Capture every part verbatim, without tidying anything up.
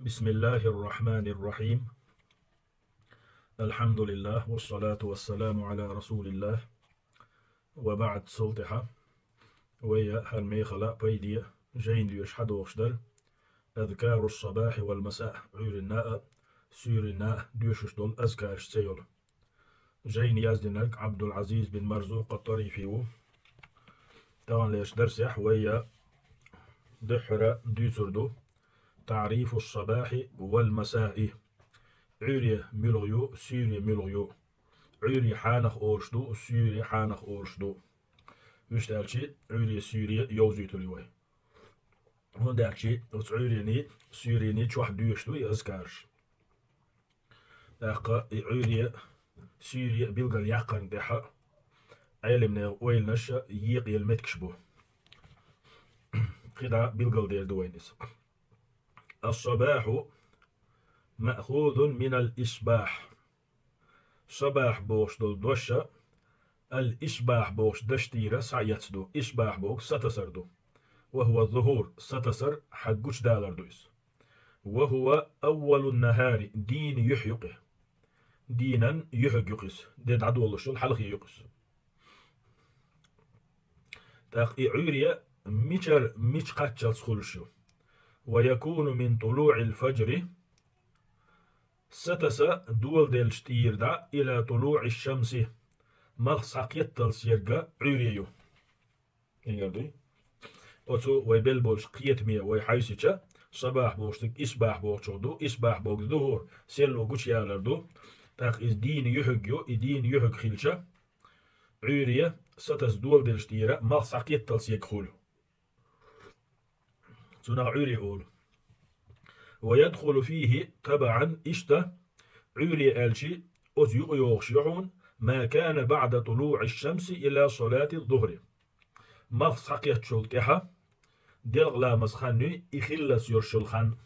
بسم الله الرحمن الرحيم. الحمد لله والصلاة والسلام على رسول الله. وبعد, цул тӀехьа вай хӀара мехала пайде жайна доьшуш хьадохуш дара أذكار الصباح والمساء, Ӏуьйранна а, суьйранна а доьшуш долу азкараш цӀе йолу. Жайна яздинарг Ӏабдул-Ӏазиз бин Марзукъ ат-ТӀарифи ву. Таханлерчу дарсехь вай дуьххьара дуьйцур ду تعريف الصباح والمساء. Ӏуьйре муьлха ю, суьйре муьлха ю. Ӏуьйре хьанах олуш ду, суьйре хьанах олуш ду. Вуьшта аьлча, Ӏуьйре, суьйре йовзуьйтур ю вай. ХӀунда аьлча оцу Ӏуьйренний, суьйренний чохь доьшуш ду и азкараш. ТӀаккха и Ӏуьйре, суьйре билгал яккхарна тӀехьа Ӏелимнехан ойланаш екъаелла меттигаш бу. КхидӀа билгалдер ду вайна иза. الصباح مأخوذ من الإصباح. Сабахь бохуш долу дош а, ал-исбахь бохучу дашца тӀера схьаэцна ду. Исбахь бохург сатасар ду. وهو الظهور, сатасар, хьан гучудалар ду иза. وهو أول النهار, дийнан юьхь ю-кх и. Дийнан юьхьиг ю-кх иза, де дӀадолуш йолу хьалхе ю-кх иза. ТӀаккха и Ӏуьйре мичара, мича кхаччалц хуьлуш ю? ويكون من طلوع الفجر, сатаса доладеллачу тӀера дӀа, إلى طلوع الشمس, малх схьакхетталц ерг Ӏуьйре ю. Хьенгара дуй? Оцу вай белла болчу кхетаме вай хьаьвсича, сабахь бохуш дерг исбахь бохучух ду, исбахь бохург зухур, серло гучуялар ду. ТӀаккха иза дийнан юьхьиг ю, и дийнан юьхьиг хилча, Ӏуьйре сатаса доладеллачу тӀера малх схьакхетталц ерг хуьлу. Цунах Ӏуьйре олу. ويدخل فيه تبعا, иштта, Ӏуьйре аьлча, оцу юкъа йогӀуш ю хьуна, ما كان بعد طلوع الشمس إلى صلاة الظهر. Малх схьакхеттачул тӀаьхьа делкъа ламазан хан юй, и хиллалц йолуш йолу хан.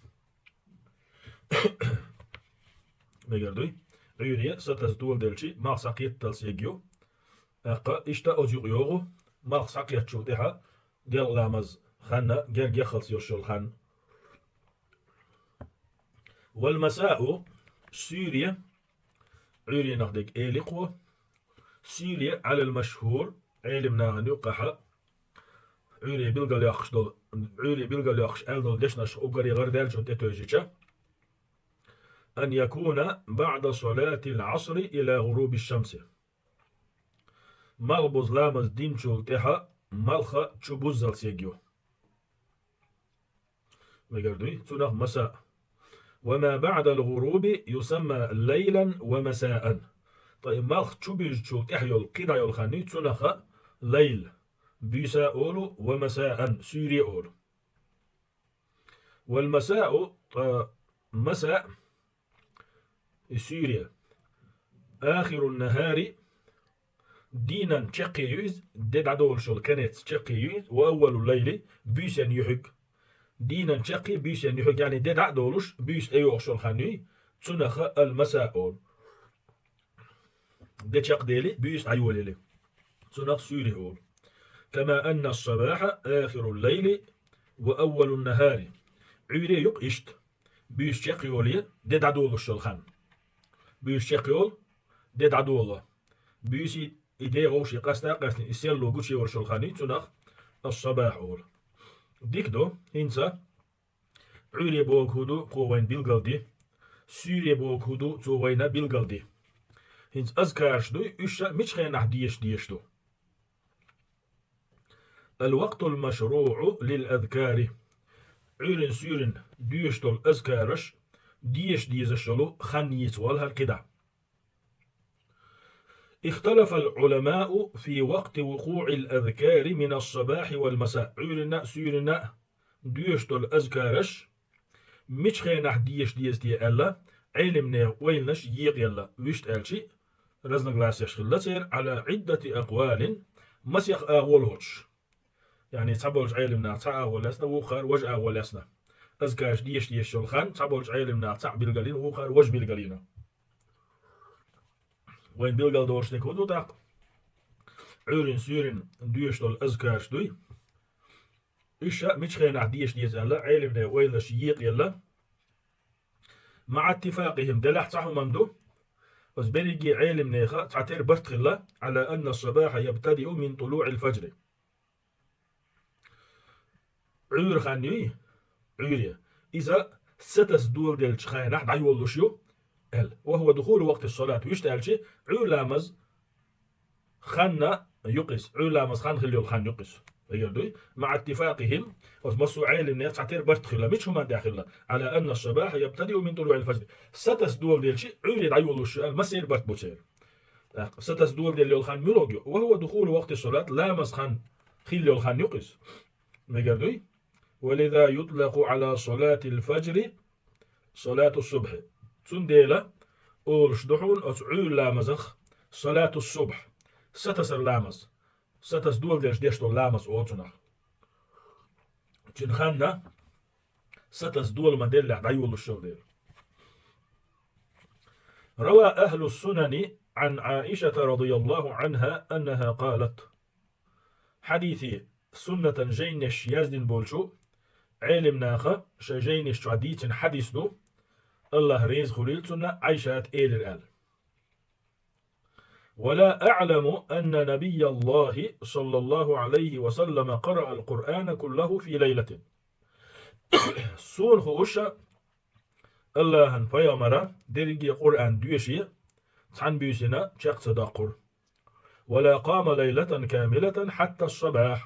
Мегар дуй? Ӏуьйре сатаса доладелча, малх схьакхетталц ерг ю. ТӀаккха иштта оцу юкъа йогӀу, малх схьакхеттачул тӀаьхьа делкъа ламазан хан герга яххалц йолуш йолу хан. والمساء, суьйре, Ӏуьйренах дерг эли кхо, суьйре على المشهور, Ӏелим нахана юккъехь, Ӏуьйре билгалйоккхуш долу, Ӏуьйре билгалйоккхуш аьлла долу дешнаш уггаре гӀарадаьллачунна тӀетевжича, أن يكون بعد صلاة العصر إلى غروب الشمس. Малхбуза ламаз динчул тӀаьхьа малх чубуззалц ерг ю. Мегар дуй? Цунах масаъ. وما بعد الغروب يسمى ليلا ومساء. Ткъа и малх чубуьзучул тӀаьхьа йолу кхидӀа йолу хан юй, цунах лайл, буьйса а олу, ва масаан, суьйре а олу. والمساء, ткъа масаъ, и суьйре, آخر النهار, дийнан чаккхе ю иза, де дӀадолуш йолу конец чаккхе ю иза, وأول الليل, буьйсанна юьхьиг. Дийнан чаккхе, буьйсанна юьхьиг, яъни де дӀа а долуш, буьйса тӀейогӀуш йолу хан юй, цунах ал-масаъ олу. Де чекхдели, буьйса дӀайолийли. Цунах суьйре олу. كما أن الصباح آخر الليل وأول النهار. Ӏуьйре ю-кх иштта. Буьйса чекхйоле, де дӀадолуш йолу хан. Буьйса чекхйолу, де дӀадоло. Буьйса и дегӀовший къаста а къаьстина, и серло гучуйолуш йолу хан юй, цунах ас-сабахь олу. Дика ду, хӀинца Ӏуьйре бохург хӀун ду, кхо вайна билгалди. Суьйре бохург хӀун ду, цо вайна билгалди. ХӀинца азкараш дуй, уьш ша мича хенахь деша дезаш ду? الوقت المشروع للأذكار. Ӏуьйрин суьйрин доьшуш долу азкараш деша дезаш йолу хан йийца валахьара кхидӀа. اختلف العلماء في وقت وقوع الأذكار من الصباح والمساء. Ӏуьйрина а, суьйрина а доьшуш долу азкараш мича хенахь деша деза те аьлла, Ӏелимнехан ойланаш екъаелла, вуьшта аьлча, разногласеш хилла церан, على عدة أقوال, масех агӀо лоцуш. Яъни цхьаболчу Ӏелимнаха цхьа агӀо лаьцна, вукхара важа агӀо лаьцна. Азкараш деша дезаш йолу хан цхьаболчу Ӏелимнаха цхьаъ билгалйина, вукхара важа билгалйина. Вайна билгалдолуш дерг хӀун ду тӀаккха? Ӏуьйрин суьйрин доьшуш долу азкараш дуй. Уьш ша мича хенахь деша деза аьлла, Ӏелимнехан ойланаш екъаелла. مع اتفاقهم, делахь цхьа хӀума ду, оцу берриге Ӏелимнеха цхьатера барт хилла, على أن الصباح يبتدئ من طلوع الفجر. Ӏуьйра хан юй, Ӏуьйре, иза сатасса доладеллачу хенахь дӀайолалуш ю, аьлла. وهو دخول وقت الصلاة, вуьшта аьлча, Ӏуьйра ламаз ханна ю-кх иза, Ӏуьйра ламаз хан хилла йолу хан ю-кх иза. Мегар дуй? مع اتفاقهم, оцу массо а Ӏелимнех цхьатера барт хилла. Мича хӀуманна тӀехь хилла? على أن الصباح يبتدئ من طلوع الفجر. Сатасса доладелча Ӏуьйре дӀайолалуш ю аьлла, массеран барт бу церан. ТӀаккха сатасса доладелла йолу хан муьлхарг ю? وهو دخول وقت الصلاة, ламаз хан хилла йолу хан ю-кх иза. Мегар дуй? ولذا يطلق على صلاة الفجر صلاة الصبح. Цундела олуш ду хьуна оцу Ӏуьйра ламазах салату субхь, сатасара ламаз. Сатасса доладелча деш долу ламаз олу цунах. Цуьнан ханна сатасса дола ма-деллехь дӀайолалуш йолу дела. روى أهل السنن عن عائشة رضي الله عنها أنها قالت. Хьадисий суннатан жайнаш яздина болчу Ӏелимнаха шайн жайнаш чохь дийцина хьадис ду, АллахӀ реза хуьлийла цунна, Ӏайшата элира аьлла: ولا أعلم أن نبي الله صلى الله عليه وسلم قرأ القرآن كله في ليلة. Суна хууш, АллахӀан пайхамара дерриге Къуръан доьший цхьана буьйсина чекх ца доккхура. ولا قام ليلة كاملة حتى الصباح.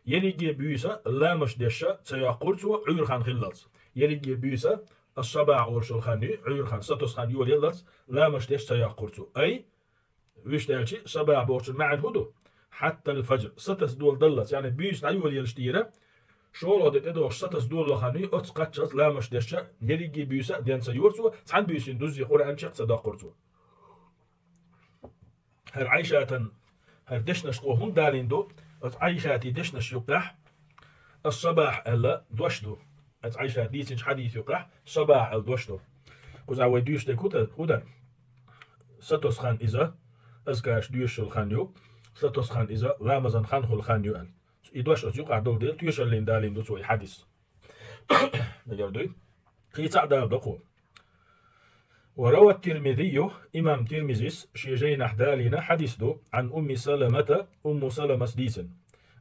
Ерриге буьйса ламаш деш ца йоккхура цо Ӏуьйра хан хиллалц. Ерриге буьйса, ас-сабахь олуш йолу хан ю, Ӏуьйра хан, сатосу хан йолаяллалц, ламаш деш ца йоккхура цо. Ай, вуьшта аьлча, сабахь бохучун маьӀна хӀун ду? حتى الفجر, сатасса доладаллалц, яъни буьйса дӀайолаелча тӀера, шолгӀа де тӀедогӀуш сатасса долало хан ю, оцу кхаччалц ламаш деш ерриге буьйса а ден ца йора цо, цхьана буьйсина дуззий Къуръан чекх ца доккхура цо. ХӀара Ӏайшатан, хӀара дешнаш кхо хӀунда далийна ду, оцу Ӏайшатий дешнаш юккъехь, ас-сабахь аьлла дош ду. Оцу Ӏайшата дийцинчу хьадис юккъехь сабахь аьлла дош ду. Кхузахь вай дуьйцуш дерг хӀун ду, хӀун ду? Сатосу хан иза, азкараш доьшуш йолу хан ю, сатосу хан иза, ламазан хан хуьлу хан ю аьлла. И дош оцу юкъахь долу дела, тоьшаллина далийна ду цо и хьадис. Мегар дуй? Кхин цхьаъ даладо кхо. وروى الترمذي, имам Тирмизис шен жайнахь далийна хьадис ду, عن أم سلمة, Умму Саламас дийцина,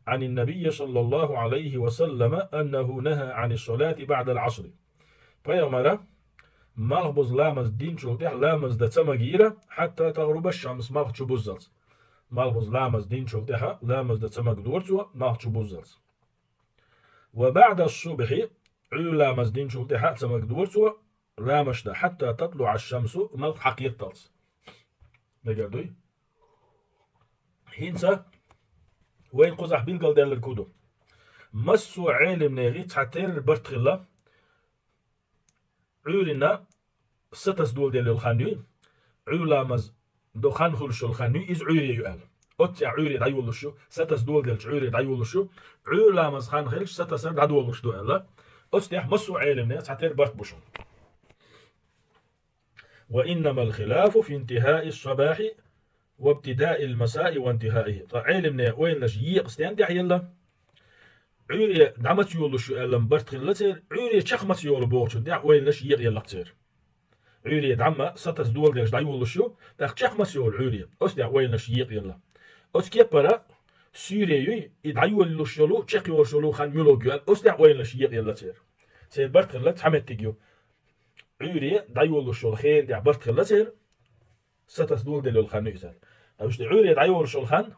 عن النبي صلى الله عليه وسلم أنه نهى عن الصلاة بعد العصر. Пайхамара малхбуза ламаз динчул тӀаьхьа ламаз дан ца магийра, حتى تغرب الشمس, малх чу буззалц. Малхбуза ламаз динчул тӀаьхьа ламаз дан ца магадора цо, малх чу буззалц. وبعد الصبح, Ӏуьйра ламаз динчул тӀаьхьа а ца магадора цо ламаш дан, حتى تطلع الشمس, малх схьакхетталц. Мегар дуй? ХӀинца вайна кхузахь билгалделларг хӀун ду? Массо а Ӏелимнехан цхьатерра барт хилла, Ӏуьйранна сатасса доладелла йолу хан юй, Ӏуьйра ламаз до хан хуьлуш йолу хан юй, иза Ӏуьйре ю аьлла. Оццехь Ӏуьйре дӀайолалуш ю, сатасса доладелча Ӏуьйре дӀайолалуш ю, Ӏуьйра ламаз хан хилча сатасара дӀадолалуш ду аьлла. Оццехь массо а Ӏелимнехан цхьатерра барт бу шуна. وإنما الخلاف في انتهاء الصباح وابتداء المساء وانتهائه. Ткъа Ӏелимнехан ойланаш екъа стен тӀехь елла? Ӏуьйре дӀа маца йолалуш ю аьлла барт хилла церан, Ӏуьйре чекх маца йолу бохучун тӀехь ойланаш екъа елла-кх церан. Ӏуьйре дӀа ма сатасса доладелча дӀайолалуш ю, тӀаккха чекх маца йолу Ӏуьйре, оцу тӀехь ойланаш екъа елла. Оцу кеппара суьйре юй, и дӀайолалуш йолу, чекхйолуш йолу хан муьлхарг ю аьлла, оцу тӀехь ойланаш екъа елла церан. Церан барт хилла цхьа меттиг ю. Ӏуьйре дӀайолалуш йолу хенан тӀехь барт хилла церан, сатасса доладелла йолу хан ю иза. Ткъа вуьшта Ӏуьйре дӀайолалуш йолу хан,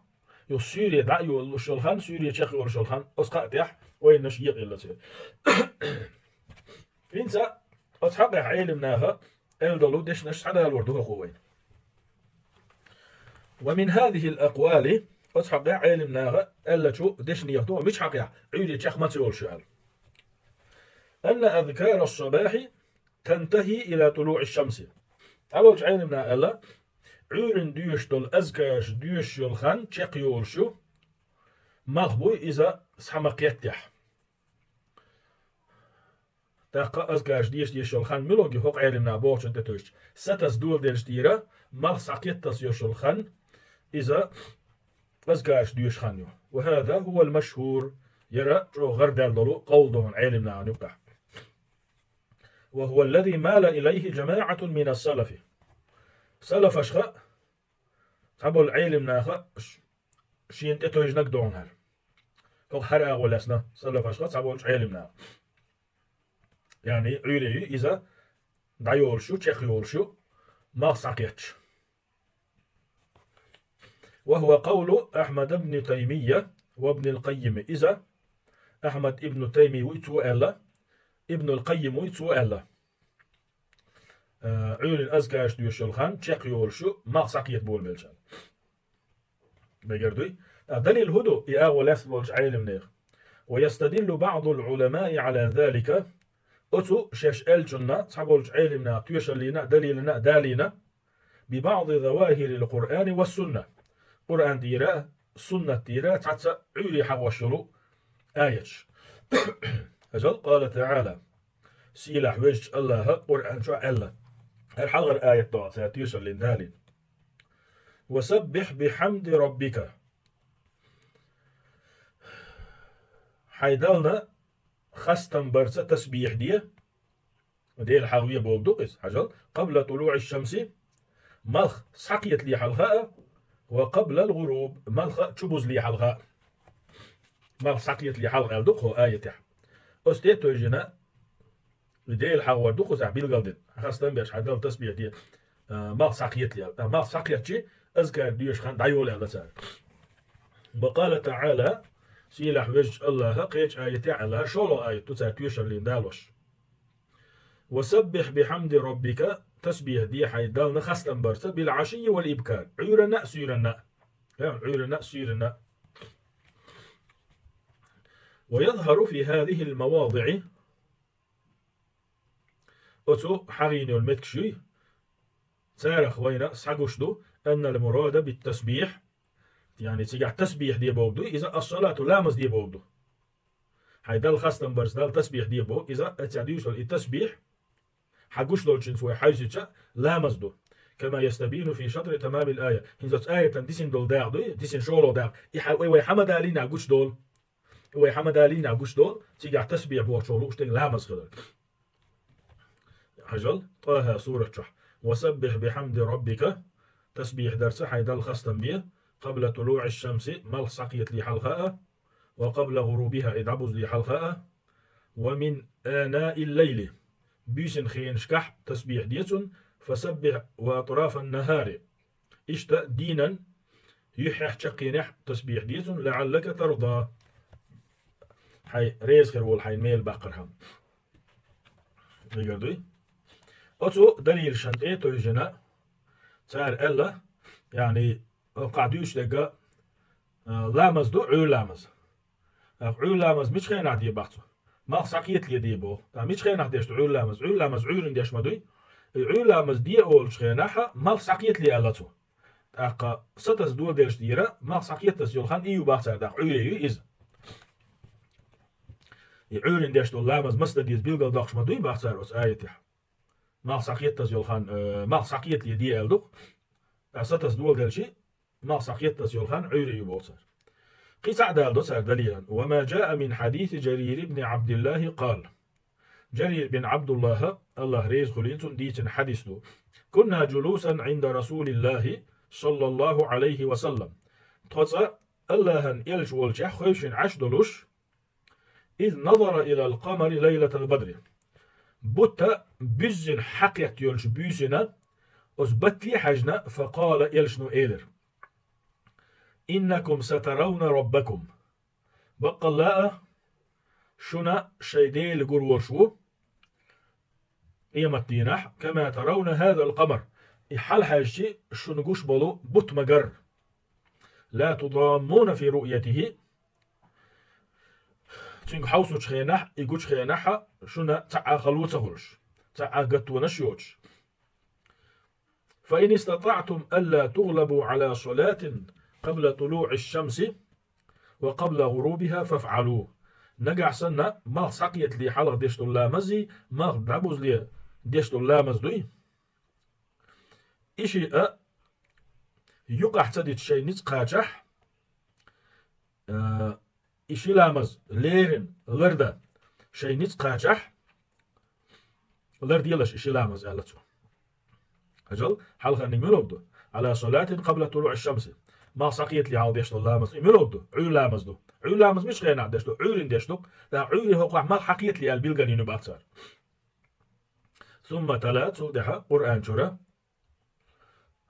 юха суьйре дӀайолалуш йолу хан, суьйре чекхйолуш йолу хан, оцу кхаа тӀехь ойланаш екъа елла церан. ХӀинца оцу хьакъехь Ӏелимнаха аьлла долу дешнаш схьадалор ду хӀокхо вайна. ومن هذه الأقوال, оцу хьакъехь Ӏелимнаха аьллачу дешнех ду, мича хьакъехь, Ӏуьйре чекх маца йолуш ю аьлла. أن أذكار الصباح تنتهي إلى طلوع الشمس. Цхьаболчу Ӏелимнаха аьлла, Ӏуьйранна доьшуш долу азкараш доьшуш йолу хан чекхйолуш ю, малх буй иза схьа ма-кхеттехь. ТӀаккха азкараш деша дезаш йолу хан муьлхарг ю хӀокху Ӏелимнаха бохучунна тӀетуьйсуш, сатасса доладелча тӀера малх схьакхетталц йолуш йолу хан, иза азкараш доьшуш хан ю. وهذا هو المشهور, яра чӀогӀа гӀардаьлла долу къовл ду хьуна Ӏелимнахана юккъехь. وهو الذي مال إليه جماعة من السلف. Салафашха цхьаболу Ӏелимнаха ш-, шена тӀетойжинарг догӀу хӀара. ХӀокху хӀара агӀо лаьцна салафашха цхьаболчу Ӏелимнаха. Яъни, Ӏуьйре ю иза, дӀайолуш ю, чекхйолуш ю, малх схьакхетча. وهو قول أحمد بن تيمية وابن القيم. Иза Ахьмад ибн Таймий вуй, цо аьлла, Ибнул Къаййим вуй, цо аьлла. Э, Ӏуьйрин азкараш доьшуш йолу хан чекхйолуш ю, малх схьакхета болабелчарна. Мегар дуй? ТӀаккха далил хӀун ду и агӀо лаьцна болчу Ӏелимнех? ويستدل بعض العلماء على ذلك. Оцу шаьш аьллачунна цхьаболчу Ӏелимнаха тоьшаллина а, далилна а далийна, ببعض ظواهر القرآن والسنة. Къуръан тӀера а, суннат тӀера а цхьацца Ӏуьйре хьагӀош йолу аяташ. Хьажал, قال تعالى. Сийлахь везачу Аллаха Къуръан чохь аьлла. ХӀара хьалхара аят ду цара тоьшаллина далийна. وسبح بحمد ربك. Хьайн Дална хастам барца тасбихь де. Дела хьалхаве бохург ду иза, хьажал. قبل طلوع الشمس, малх схьакхетале хьалха а, وقبل الغروب, малх чубузале хьалха а. Малх схьакхетале хьалха аьлла ду-кх хӀокху аятехь. Оцу тӀе а тойжина, и Дела хьалхавар ду-кх иза билгалдина. Хастам беш, хьайн Далла тасбихь де, а, малх схьакхетале аьлла. ТӀаккха малх схьакхетча, азкар доьшу хан дӀайола аьлла цара. وقال تعالى, сийлахь везачу Аллаха кхечу аятехь аьлла, хӀара шолгӀа аят ду цара тоьшаллина далош. وسبح بحمد ربك, тасбихь де хьайн Дална хастам барца, بالعشي والإبكار, Ӏуьйранна а, суьйранна а. Э, Ӏуьйранна а, суьйранна а. ويظهر في هذه المواضع, оцу хьагӀийна йолу меттигаш юй, царах вайна схьагуш ду, أن المراد بالتسبيح, яъни цигахь тасбихь де бохург дуй иза, الصلاة, ламаз де бохург ду. Хьайн Далла хастам барца, Далла тасбихь де боху иза, эццехь дуьйцуш долу и тасбихь, хьан гуш долчуьнца вай хьаьвсича, ламаз ду. كما يستبين في شطر تمام الآية. ХӀинца оцу аятан дисина долу дакъа дуй, дисина шолгӀа дакъа. И хьан, вай, вай хьан ма далийна гуш долу. Вай хьан ма далийна гуш долу, цигахь тасбихь бохучо лууш дерг ламаз хилар. Хьажал, ТӀаха сурат чохь. وسبح بحمد ربك, тасбихь дарца хьайн Далла хастам бе, قبل طلوع الشمس, малх схьакхетале хьалха а, وقبل غروبها, и дӀабузале хьалха а, ومن آناء الليل, буьйсанан хенашкахь тасбихь де цунна, فسبح وأطراف النهار. Иштта дийнан юьххьехь чаккхенехь тасбихь де цунна, لعلك ترضى. Хьайн реза хир волу хьайн мел баккхархьама. Мегар дуй? Оцу далилашан тӀе а тойжина, цара аьлла, яъни, хӀокхахь дуьйцуш дерг, а, ламаз ду, Ӏуьйра ламаз. ТӀаккха Ӏуьйра ламаз мичу хенахь де боху цо? Малх схьакхетале де боху. ТӀаккха мичу хенахь деш ду Ӏуьйра ламаз? Ӏуьйра ламаз Ӏуьйранна деш ма дуй? И Ӏуьйра ламаз де олучу хенахь малх схьакхетале аьлла цо. ТӀаккха сатасса доладелча тӀера, малх схьакхеттаза йолу хан и ю боху цара, тӀаккха Ӏуьйре ю иза. И Ӏуьйранна деш долу ламаз маса дан деза билгалдоккхуш ма дуй боху цара оцу аятехь. Малх схьакхеттаза йолу хан, э, малх схьакхетале де аьлла ду-кх. ТӀаккха сатасса доладелча, малх схьакхеттаза йолу хан Ӏуьйре ю боху цара. Кхин цхьаъ даладо цара далилан. وما جاء من حديث جرير بن عبد الله قال. Джарир бин Абдуллаха, Аллах реза хуьлийла цунна, дийцина хьадис ду. كنا جلوسا عند رسول الله صلى الله عليه وسلم. Тхо цкъа Аллахьан элча волчохь хевшина Ӏаш долуш, إذ نظر إلى القمر ليلة البدر. Бутт буьззина хьакхетта йолчу буьйсанна, оцу батте а хьаьжна, فقال, элчано элира: إنكم سترون ربكم. Баккъалла а, шуна шайн Дела гур волуш ву къематдийнахь, كما ترون هذا القمر. И хьалахьаьжча шуна гуш болу бутт ма-гарра. لا تضامون في رؤيته. Цуьнга хьовсучу хенахь, и гучу хенахь а шуна цхьа а хало ца хуьлуш, цхьа а гатонаш йоцуш. فإن استطعتم ألا تغلبوا على صلاة قبل طلوع الشمس وقبل غروبها فافعلوا. Нагахь санна, малх схьакхетале хьалха деш долу ламазий, малх дӀабузале деш долу ламаз дуй, и шиъ а юкъахь ца дича шайн ницкъ кхачахь, а, и ши ламаз леррина лардан шайн ницкъ кхачахь, Лар делаш и ши ламаз, аьлла цо. Хьажал, хьалхарниг мила ду? Ала салатин къабла тулуӀи шамси. Малх схьакхетале хьалха деш дола ламаз. И мила ду? Ӏуьйра ламаз ду. Ӏуьйра ламаз мича хенахь деш ду? Ӏуьйрин деш ду. ТӀаккха Ӏуьйре хӀокхахь малх хьакхетале аьлла билгал йина бац цара. Сумма тала, цул тӀаьхьа Къуръан чура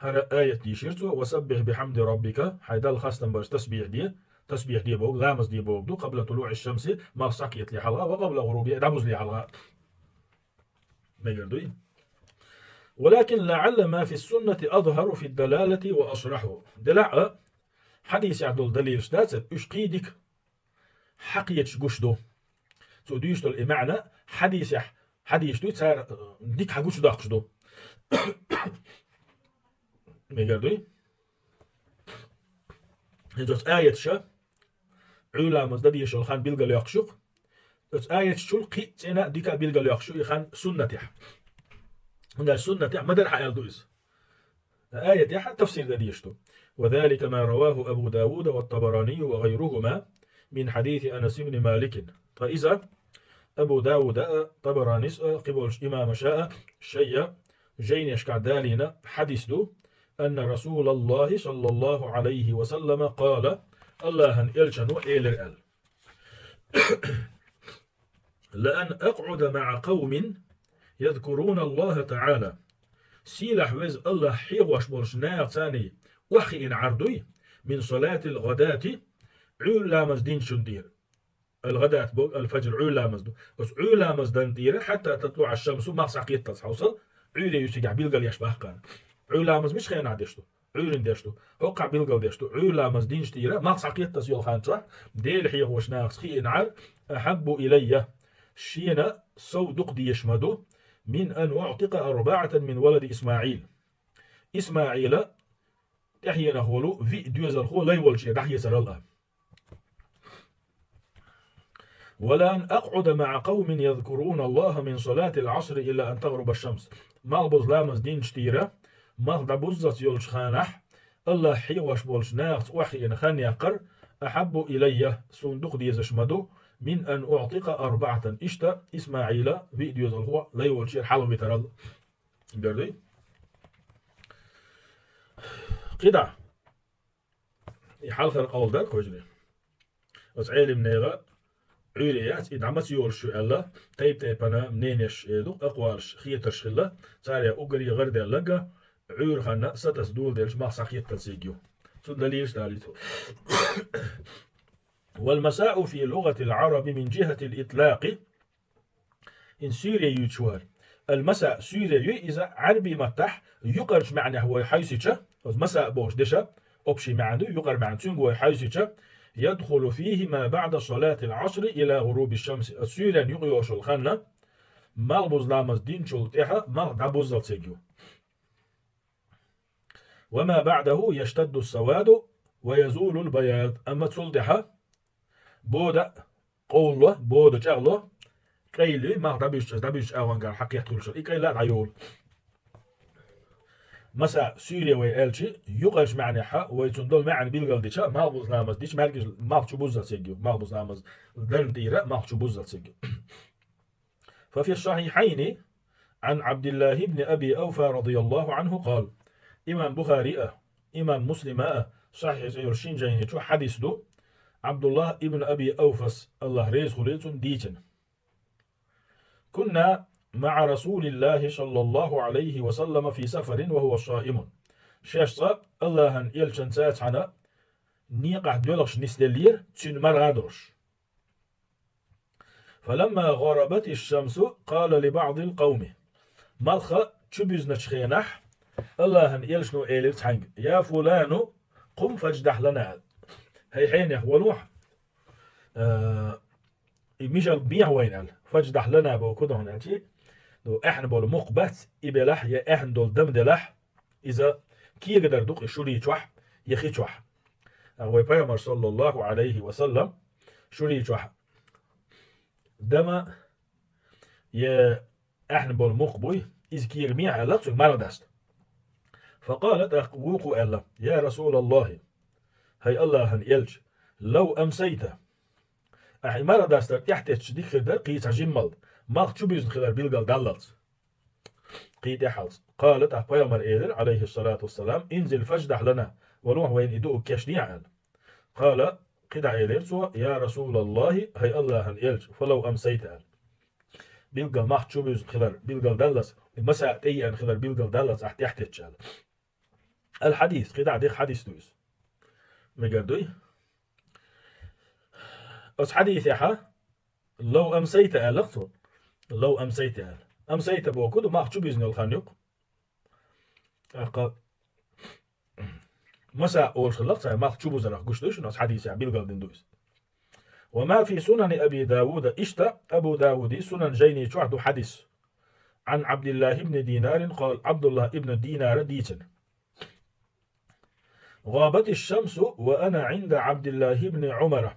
хӀара аят дийшира цо: «Ва саббихь бихьамди раббика», хьай Далла хастам барца тасбихь де, тасбихь де бохург, ламаз де бохург ду, «къабла тулуӀи шамси», малх схьакхетале хьалха, «ва къабла гӀурубихьа», дӀабузале хьалха. Мегар дуй? «Валакин лаӀалла ма фи суннати азхару фи далалати ва асрахьу». Делахь а, хьадисехь долу далилаш дацара, уьш кхин дика хьакхеташ гуш ду. Цо дуьйцуш долу и маьӀна хьадисехь, хьадисаш дуй, цара, э, дика хьагучудоккхуш ду. Мегар дуй? ХӀинца оцу аяташа Ӏуьйра ламаз дан дезаш йолу хан билгалйоккхуш ю-кх. Оцу аяташчул кхин а цӀена а, дика а билгалйоккхуш ю и хан суннатехь. ХӀунда аьлча суннатехь ма-дарра хьааьлла ду иза. Аятехь тафсир дан дезаш ду. «Ва залика ма раваху Абу Давуда ва Табаранию ва гӀайрухума мин хьадиси Анас ибн Маликин». Ткъа иза Абу Давуда а, Табаранис а, кхиболчу имамаша а шайна жайнашкахь далийна хьадис ду, «Анна Расулаллахи саллаллаху Ӏалайхи ва саллама къала», Аллахьан элчано элира аьлла: «Ла ан акъӀуда маӀа къавмин язкуруна Аллаха таӀала». Сийлахь веза Аллахь хьехош болчу нахаца охьахиъна Ӏар дуй, мин салатил гӀадати, Ӏуьйра ламаз динчун тӀера. Ал-гӀадат боху, ал-фаджр, Ӏуьйра ламаз ду. Оцу Ӏуьйра ламаз дан тӀера, хьатта татлуӀа шамсу, малх схьакхетталц хьовсал, Ӏуьйре юьсигахь билгал еш бахкана. Ӏуьйра ламаз мича хенахь деш ду? Ӏуьйрин деш ду. ХӀокхахь билгал деш ду. Ӏуьйра ламаз динчу тӀера, малх схьакхетталц йолу хан чохь, Дела хьехош нахаца хиъна Ӏар, ахьаббу илайя, шена сов дукха дезаш ма ду, мин ан уӀтика арбаӀатан мин валади ИсмаӀил. ИсмаӀила тӀаьхьенах волу виъ доьзалхо лай волчу дӀахецарал а. «Ва ла ан акъӀуда маӀа къавмин язкуруна Аллаха мин салатил Ӏасри илла ан тагӀруба шамс». Малхбуза ламаз динчу тӀера, малх дӀабуззалц йолчу ханахь, Аллахь хьехош болчу нахаца охьахиъна хан яккхар, ахьаббу илайя, суна дукха дезаш ма ду, мин ан уӀтика арбаӀатан, иштта ИсмаӀила виъ доьзалхо лай волчера хьалавитарал. Бердий? КхидӀа. И хьалхара къовла дара кхожаре. Оцу Ӏелимнега Ӏуьйре яц, и дӀа маца йолуш ю аьлла, тайп-тайпана мненеш, э, ду, акъвалаш, хетарш хилла, цара уггаре гӀардаьлларг а, Ӏуьйра ханна сатас доладелча малх схьакхетталц ю. Цунна далилаш далийта. «Вал масаъу фи лугъатил Ӏараби мин жихатил итлакъи». ХӀинца суьйре юьйцуш вара. Ал-масаъ суьйре юй иза Ӏарбий маттахь юкъарчу маьӀнехь вай хьаьвсича, оцу масаъ бохучу деша, общий маьӀна ду, юкъара маьӀна цуьнга вай хьаьвсича, ядхулу фихи ма баӀда салатил Ӏасри ила гӀуруби шамси. Оцу суьйренна юкъа йолуш йолу ханна, малхбуза ламаз динчул тӀаьхьа малх дӀабуззалц ю. Ва ма баӀдаху яштадду саваду ва язулул баяд. Амма цул тӀаьхьа бода а къовлало, бода чӀагӀло, къайла юй, малх дӀабуьзча, дӀабуьзча агӀонгара хьакхетта хуьлуш, и къайла а дӀайолу. Масаъ суьйре вай аьлчи, юкъарчу маьӀнехьа вай цунна долу маьӀна билгал дича, малхбуза ламаз дича, маьркӀажа малх чу буззалц ю, малхбуза ламаз дан тӀера малх чу буззалц ю. ففي الصحيحين عن عبد الله بن أبي أوفى رضي الله عنه قال. Имам Бухари а, имам Муслима а Сахьихь цӀе йолу шин жайни чу хьадис ду, Абдуллах ибн Аби Ауфас, Аллах реза хуьлийла цунна, дийцина: «كنا مع رسول الله صلى الله عليه وسلم في سفر وهو صائم». Шаьш цкъа Аллахьан элчанца цхьаьна некъахь доьлхуш нисделлера, цуьнан маргӀа а долуш. فلما غربت الشمس قال لبعض القوم. Малх чу буьзначу хенахь, Аллахьан элчано элира цхьаьнга: «يا فلان، قم فاجدح لنا». ХӀай хьенех, валахь, а, и мижалг бехьа вайна аьлла. «فاجدح لنا» боху ку дохна аьлчи, ну, аьхна болу мукх бац, и белахь, я аьхна долу дама делахь, иза кегадар ду-кх и шурий чохь, я хи чохь. А вай Пайхамар, саллаллаху Ӏалайхи ва саллам, шурий чохь дама я аьхна болу мукх буй, иза кега мехьа аьлла, цуьнга марха даста. فقال, тӀаккха вукхо аьлла: «يا رسول الله, хӀай Аллахьан элча, لو أمسيت, ахьа и марха дастар тӀаьхьатетташ дика хир дара кхин цхьа жиммалд, малх чу буьзна хилар билгал даллалц». Кхин тӀехьалц. قال, тӀаккха пайхамар элира, عليه الصلاة والسلام: انزل فاجدح لنا, валахь вайна и дуӀа кечде, аьлла. قال, кхидӀа элира цо: يا رسول الله, хӀай Аллахьан элча, فلو أمسيت, аьлла. Билггал мах чубузна хилар билггал даллалц, и масса тӀееана хилар билггал даллалц ахь тӀехтетташ, аьлла. الحديث, кхидӀа дика хьадис ду иза. Мегар дуй? Оцу хьадисехь لو أمسيت аьлла-кх цо. لو أمسيت аьлла. أمسيت бохург ду, мах чубузна йолу хан ю-кх. ТӀаккха масса олуш хилла-кх цара, мах чубузарах гуш ду шуна, оцу хьадисехь билгалдина ду иза. وما في سنن أبي داود, иштта Абу Даудий Сунан жайни чохь ду хьадис. عن عبد الله بن دينار قال, Абдуллах ибн Динара дийцина. غابت الشمس وأنا عند عبد الله بن عمر.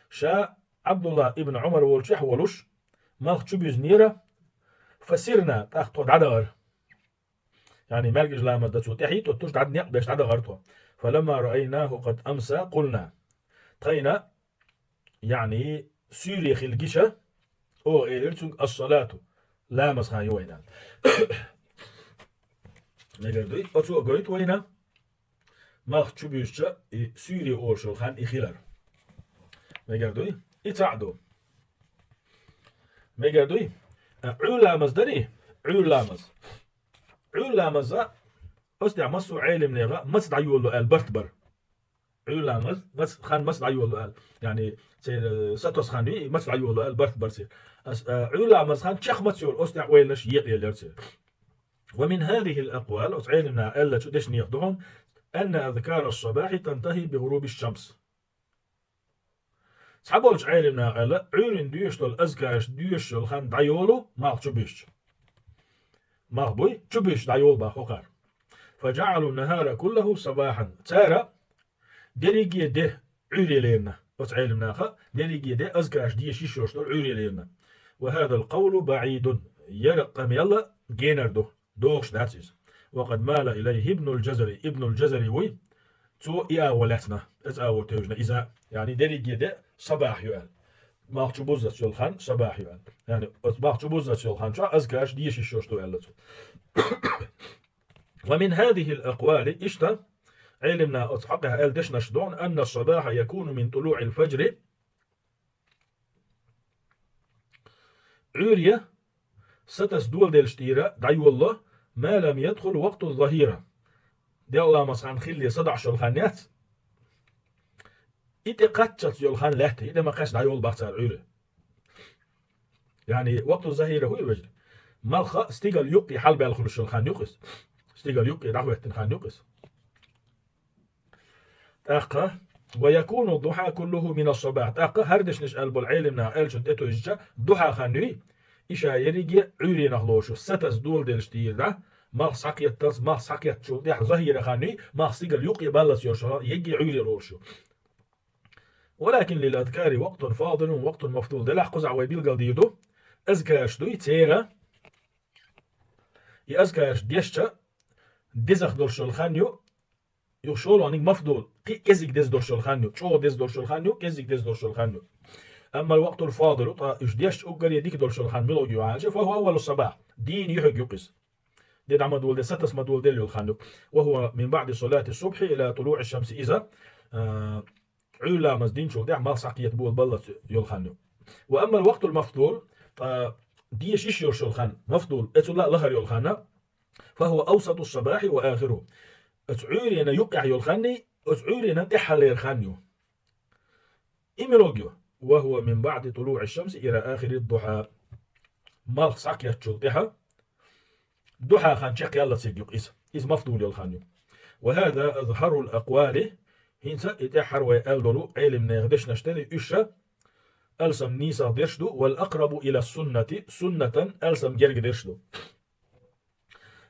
Ша Абдуллах ибн Умар волчохь волуш, мах чубуьзнера, فسرنا, тӀаккха тхо дӀадахара. Яъни, маьркӀажа ламаз дан цо тӀаьхьа тоттуш, дӀа некъ беш дӀадахара тхо. فلما رأيناه قد أمسى قلنا. Тхайна, яъни, суьйре хила гича, оха элира цуьнга: الصلاة, ламаз хан ю вайна. Мегар дуй? Оцо а гойту вайна, мах чубуьзча, и суьйре олуш йолу хан и хилар. Мегар дуй? И цхьаъ ду. Мегар дуй? А, Ӏуьйра ламаз дарий? Ӏуьйра ламаз. Ӏуьйра ламаза, оцу тӀехь массо а Ӏелимнеха маца дӀайолало аьлла барт бара. Ӏуьйра ламаз, маца, хан маца дӀайолало аьлла. Яъни, церан сатосу хан ю, и маца дӀайолало аьлла барт бара церан. Ас, а, Ӏуьйра ламаз хан чекх маца йолу, оцу тӀехь ойланаш екъаеллера церан. ومن هذه الأقوال, оцу Ӏелимнаха аьллачу дешнех ду хьуна, أن أذكار الصباح تنتهي بغروب الشمس. Цхьаболчу Ӏелимнаха аьлла, Ӏуьйрана доьшуш долу азкараш доьшуш йолу хан дӀайолу, мах чубуьзча. Мах буй, чубуьзча дӀайолу бах хӀокхара. فجعلوا النهار كله صباحا. Цара дерриге де Ӏуьйре лерина. Оцу Ӏелимнаха дерриге де азкараш деша йиш йолуш долу Ӏуьйре лерина. وهذا القول بعيد. Яра къамел генар ду. ДогӀуш дац иза. وقد مال إليه ابن الجزري. Ибнуль Джазари вуй, цо и агӀо лаьцна, оцу агӀор тевжина иза. Яъни дерриге де сабахь ю аьлла. Мах чубуззалц йолу хан сабахь ю аьлла. Яъни оцу мах чубуззалц йолу хан чохь азкараш деша йиш йолуш ду аьлла цо. ومن هذه الأقوال, иштта, Ӏелимнаха оцу хьокъехь аьлла дешнаш ду хьуна, أن الصباح يكون من طلوع الفجر. Ӏуьйре сатас доладеллачу тӀера дӀайолало, ما لم يدخل وقت الظهيرة. Делкъа ламаз хан хилале садоӀуш йолу хан яц. И тӀе кхаччалц йолу хан лаьтта, и тӀе ма кхаьчча дӀайолу бах цара Ӏуьйре. Яъни, вакъту захира хӀун ю вежарий? Малх стигала юккъе хьалабаьлла хуьлуш йолу хан ю-кх иза. Стигала юккъе дӀахӀоьттина хан ю-кх иза. ТӀаккха, ويكون الضحى كله من الصباح. ТӀаккха хӀара дешнаш аьлла болу Ӏелимнаха аьллачун тӀетуьйсича, духьа хан юй, и ша ерриге Ӏуьйренах лоруш ю, сатас доладеллачу тӀера дӀа, малх схьакхетталц, малх схьакхеттачул тӀаьхьа захира хан юй, малх стигала юккъе баллалц йолуш ю, ерриге Ӏуьйре лоруш ю. ولكن للأذكار وقت فاضل ووقت مفضول. Делахь кхузахь вай билгалдийр ду, азкараш дуй церан, и азкараш дешча, дезах долуш йолу хан ю, юха шолгӀаниг мафдул, кхин а кӀезиг деза долуш йолу хан ю, чӀогӀа деза долуш йолу хан ю, кӀезиг деза долуш йолу хан ю. Амма вакътул фадилу, ткъа уьш дешча уггаре дика долуш йолу хан муьлха ю аьлча, فهو أول الصباح, дийнан юьхьиг ю-кх иза. Де дӀа ма доладелла, сатас ма доладелла йолу хан ю. وهو من بعد صلاة الصبح إلى طلوع الشمس. Иза, а, Ӏуьйра ламаз динчул тӀаьхьа малх схьакхета болабаллалц йолу хан ю. وأما الوقت المفضول, ткъа деша йиш йолуш йолу хан, мафдул, оцул а лахара йолу хан, فهو أوسط الصباح وآخره. Оцу Ӏуьйренан юккъехь йолу хан, оцу Ӏуьйренан тӀаьххьалера хан ю. И муьлха ю? وهو من بعد طلوع الشمس إلى آخر الضحى. Малх схьакхеттачул тӀаьхьа духьа хан чекхъяллалц ерг ю-кх иза. Иза мафдул йолу хан ю. وهذا أظهر الأقوال. ХӀинца и тӀаьххьара вай аьлла долу Ӏелимнехан дешнаш дерриг уьш ша алсам нийсагӀа дерш ду, والأقرب إلى السنة, суннатан алсам герга дерш ду.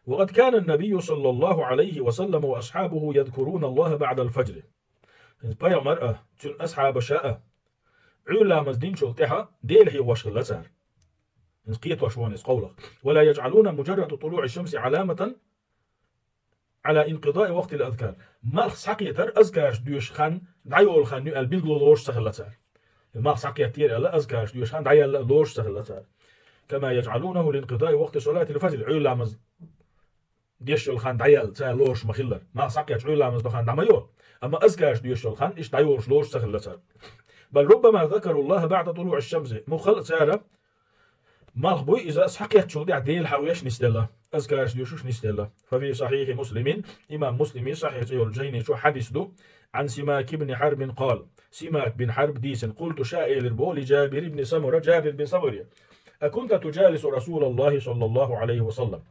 وقد كان النبي صلى الله عليه وسلم وأصحابه يذكرون الله بعد الفجر. Пайхамар а, цуьнан асхьабаша а, Ӏуьйра ламаз динчул тӀаьхьа Дела хьехош хилла цара. Иза кхетош ву иза къовлах. ولا يجعلون مجرد طلوع الشمس علامة على انقضاء وقت الأذكار. Малх схьакхетар азкараш доьшу хан дӀайолу хан ю аьлла билгало лоруш ца хилла цара. Малх схьакхеттера аьлла, азкараш доьшу хан дӀаяьлла лоруш ца хилла цара. كما يجعلونه لانقضاء وقت صلاة الفجر. Ӏуьйра ламаз деш йолу хан дӀаяьлла, цара лоруш ма-хиллара. Малх схьакхетча, Ӏуьйра ламаз ду хан дӀа ма йолу. Амма азкараш доьшуш йолу хан иштта дӀайолуш лоруш ца хилла цара. بل ربما ذكروا الله بعد طلوع الشمس. Муххал а цара малх буй иза схьакхетчул тӀаьхьа Дела хьахош нисделла, азкараш доьшуш нисделла. ففي صحيح مسلم, имам Муслиман Сахьихь цӀе йолчу жайни чохь хьадис ду, عن سماك بن حرب قال, Симак бин Хьарб дийцина, قلت, ша элира боху, لجابر بن سمرة, Джабир бин Самуре: أكنت تجالس رسول الله صلى الله عليه وسلم؟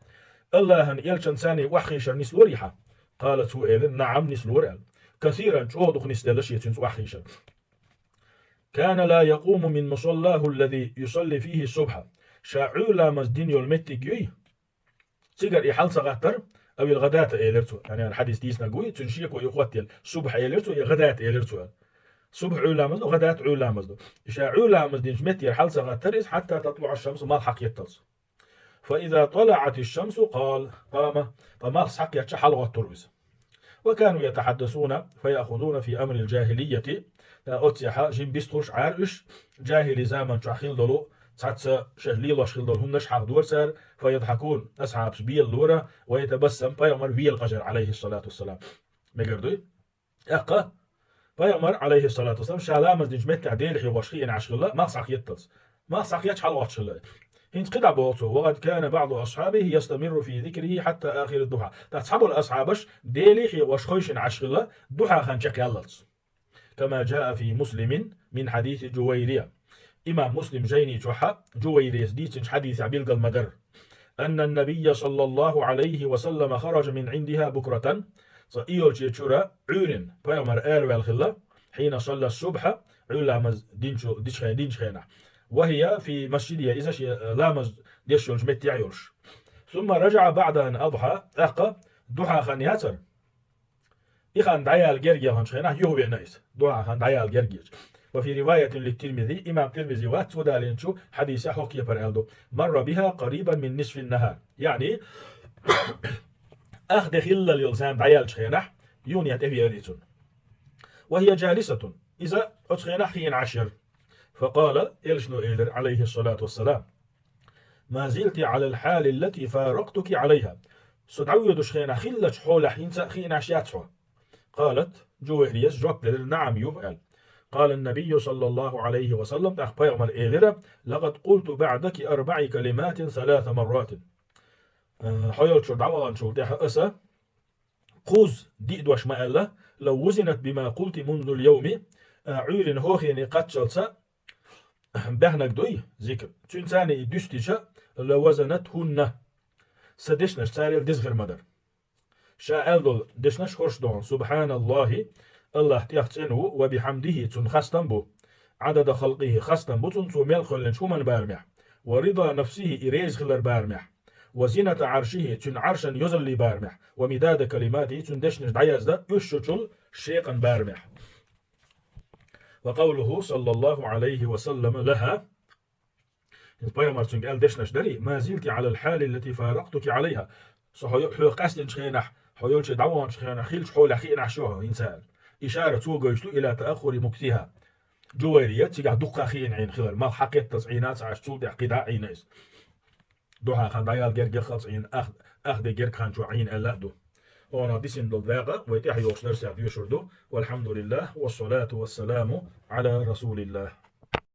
АллахӀан элчанца охьахийшар нислорий хьан? قال, цо элира: نعم, нислора аьлла. كثيرا, чӀогӀа дукха нисделла шен цуьнца охьахийшар. كان لا يقوم من مصلاه الذي يصلي فيه الصبح. Ша Ӏуьйра ламаз дина йолу меттиг юй, цигара и хьала ца гӀаттара, أو الغداة элира цо. Яъни хьадис дийцинарг вуй, цуьнан шеко и хӀоттийна, субхь элира цо, я гӀадат элира цо. Субхь Ӏуьйра ламаз ду, гӀадат Ӏуьйра ламаз ду. И ша Ӏуьйра ламаз динчу меттера хьала ца гӀаттара иза, حتى تطلع الشمس, малх схьакхетталц. فإذا طلعت الشمس قال, قام, ткъа малх схьакхетча хьалагӀоттура иза. وكانوا يتحدثون فيأخذون في أمر الجاهلية. Ткъа оццехьа жима бистхуьлуш Ӏара уьш, жахӀили заман чохь хилла долу, цхьацца шаьш лелош хилла долу хӀуманаш хьахадора цара, فيضحكون, асхьабаш белалора, ويتبسم, пайхамар вела къажар, عليه الصلاة والسلام. Мегар дуй? ТӀаккха пайхамар, عليه الصلاة والسلام, ша ламаз динчу меттехь Дела хьехош хиъна Ӏаш хилла, малх схьакхетталц. Малх схьакхетча хьалагӀоттуш хилла. ХӀинца кхидӀа боху цо: وقد كان بعض أصحابه يستمر في ذكره حتى آخر الضحى. ТӀаккха цхьаболу асхьабаш Дела хьехош хевшина Ӏаш хилла, духьа хан чекхъяллалц. كما جاء في مسلم من حديث جويرية. Имам Муслим жайни чохь Джувайрияс дийцинчу хьадисехь билгал ма-дарра. أن النبي صلى الله عليه وسلم خرج من عندها بكرة. Цкъа и йолчу чуьра Ӏуьйрина пайхамар араваьлла хилла, حين صلى الصبح, Ӏуьйра ламаз динчу, дичхье-, динчу хенахь. وهي في مسجدها, иза шен ламаз деш йолчу меттехь йолуш. ثم رجع بعد أن أضحى, тӀаккха духьа хан яцара. И хан дӀаяла герга яханчу хенахь юхавеана иза. Духьа хан дӀаяла герга еча. وفي رواية للترمذي, имам Тирмизи вац, цо далийначу хьадисехь хӀокху кепара аьлла ду: مر بها قريبا من نصف النهار. Яъни, ах де хиллал йолу зама дӀаяьллачу хенахь, юханехьа тӀевеара и цунна. وهي جالسة, иза оцу хенахь хиъна Ӏаш яра. فقال, элчано элира, عليه الصلاة والسلام: ما زلت على الحال التي فارقتك عليها. Со дӀавоьдуш хенахь хиллачу хьолехь хӀинца а хиъна Ӏаш яц хьо? قالت, Джувайрияс жоп делира: نعم, ю, аьлла. قال النبي صلى الله عليه وسلم, тӀаккха пайхамар элира: لقد قلت بعدك أربع كلمات ثلاث مرات. Э, хьо йолчуьра дӀаваханчул тӀаьхьа аса кхузза диъ дош ма аьлла: لو وزنت بما قلت منذ اليوم, а, Ӏуьйрина хӀокхуьне кхаччалца баьхнарг дуй, зикр, цуьнца и дуьстича, لوزنتهن, сан дешнаш царел деза хир ма дара. Ша аьлла долу дешнаш хӀорш ду хьуна: سبحان الله, АллахӀ тӀех цӀена ву, وبحمده, цунна хастам бу, عدد خلقه, хастам бу цунна цо мел кхоьллинчу хӀуманан барамехь, ورضا نفسه, и реза хилар барамехь, وزنة عرشه, цуьнан Ӏаршан йозаллин барамехь, ومداد كلماته, цуьнан дешнаш дӀаяздан уьш шучул шекъан барамехь. وقوله صلى الله عليه وسلم لها, хӀинца пайхамар цуьнга аьлла дешнаш дарий: ما زلت على الحال التي فارقتك عليها. Со хьо, хьоьга къаьстинчу хенахь, хьо йолчу дӀаваханчу хенахь хиллачу хьолехь хиъна Ӏаш ю хьо хӀинца аьлла. Ишара цо гойтуш ду إلى تأخر مكثها. Джувайрия цигахь дуккха хиъна Ӏийна хилар, малх хьакхетталц Ӏийна ца Ӏаш, цул тӀаьхьа кхидӀа а Ӏийна иза. Духьа хан дӀаяла герга яххалц Ӏийна, ах, ах де герга хан чохь Ӏийна аьлла а ду. Хьуна дисина долу дакъа вай тӀаьхьа йолчу дарсехь доьшур ду. والحمد لله والصلاة والسلام على رسول الله.